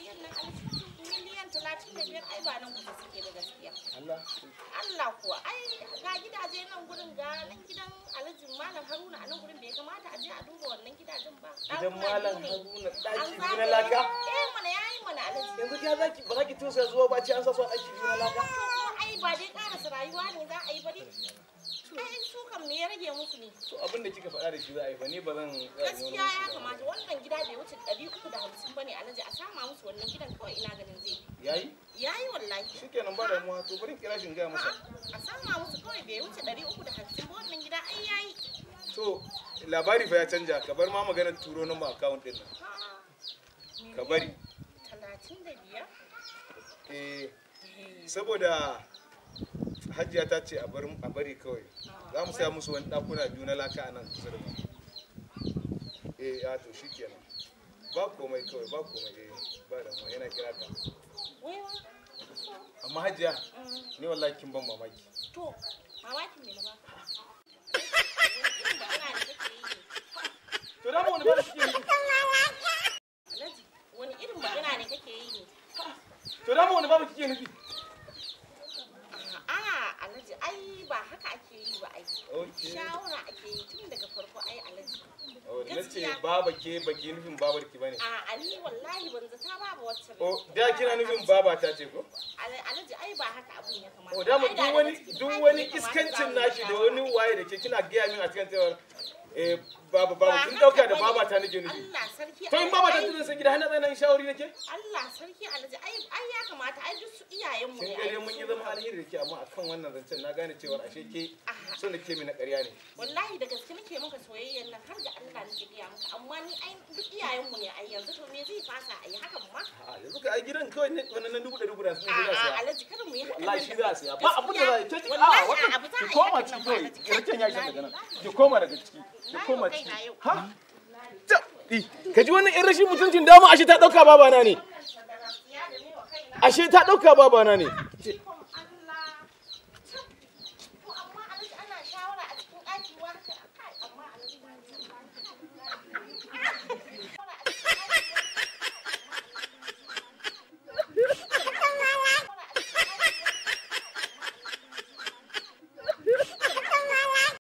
biyar nan Alhaji, miliyan 35 ai ba nan kusa suke ba gaskiya. Allah. Allah kuwa, ai ga gidaje nan gurin, ga nan gidan Alhaji Malam Haruna a nan gurin, bai kamata a je a duba wannan gidajen ba. Gidan Ɗakuna Malam biyu ne. Haruna An ɗaki biyu na zagaye. laka? Eh mana, yayi mana Alhaji. Yanzu ke zaki ba za ki tausaya zuwa ba ce an sa su a ɗaki biyu na laka? To kuma ai ba dai karasa rayuwa ne za a yi ba dai. Ai su kam me ya rage musu ne? To abin da kika faɗa da shi za a yi fa, ni ba zan tsaya in yi wani Gaskiya ya musu ba. kamata, wannan gida bai wuce 350 ba ne Alhaji, a sama musu wannan gidan kawai, ina ganin zai. Yayi? Yayi wallahi. Shikenan, ba damuwa, to bari in kira shi in gaya masa. A'a, a sama musu kawai, bai wuce 350 ba wannan gida ai yayi. To labari fa ya canja, ka bar ma maganar turo number account din nan. A'a, Ka bari. 35? Eh, saboda Hajiya ta ce a bar a bari kawai. Za mu saya musu wani ɗakuna biyu na laka a nan kusa da mu. Eh, ya to shikenan. Ba komai kawai, ba komai, eh, ba damuwa, yana kira ka. Wai wa? Amma Hajiya, ni wallahi kin ban mamaki. To, mamakin me na baka? Wani irin magana ne kake yi ne? To dama wani ba shi ne? Alhaji, wani irin magana ne kake yi ne? To dama wani babu kike nufi? A'a, Alhaji, ai ba haka ake yi ba ai. Okay. Shawara ake yi tun daga farko ai Alhaji. Oh, na ce Gaskiya. baba ke baki nufin babar ki bane. A'a, ni wallahi ban zata babu wacce. Oh, da kina nufin baba ta ce ko? Alhaji, ai ba haka abun ya kamata. Oh, dama Ai da duk daga wani cikin duk ɗaki wani ya kamata za iskancin mu nashi da yi wani shawara. waye da ke kina gaya min a cikin cewa eh baba baba Ba kin haka dauka da bane. baba ta nake nufi. Allah sarki. To in baba ta ai- tana san gida hana tsanan shawari nake? Allah sarki Alhaji, ai ai ya kamata ai duk su iyayenmu Kin ne. ga Ai dai mun yi su zama kam. alheri da ke, amma akan wannan zancen na gane cewa ashe ke A'a. so nake mi na ƙarya ne. Wallahi da gaske nake maka soyayyen nan, har ga Allah nake gaya maka, amma ni ai duk iyayenmu ne ai, yanzu to me zai fasa ai hakan ma? A'a, yanzu ka ai gidan kawai ne wannan nan 350 shi za a A'a siya. Alhaji, kada mu yi hakan Wallahi nan shi da za a siya. Ba abin da za a yi. Ke Wallahi a wannan abu za a ki yi koma hakan ciki nan ba, kawai. Alhaji. Raken ya sha daga nan. Ki koma daga ciki. Ki Na yi koma wa kaina ciki. yau. Ha? Ta, ka ji wannan 'yan rashin mutuncin, dama ashe ta ɗauka babana ne. Ashe ta ɗauka babana ne.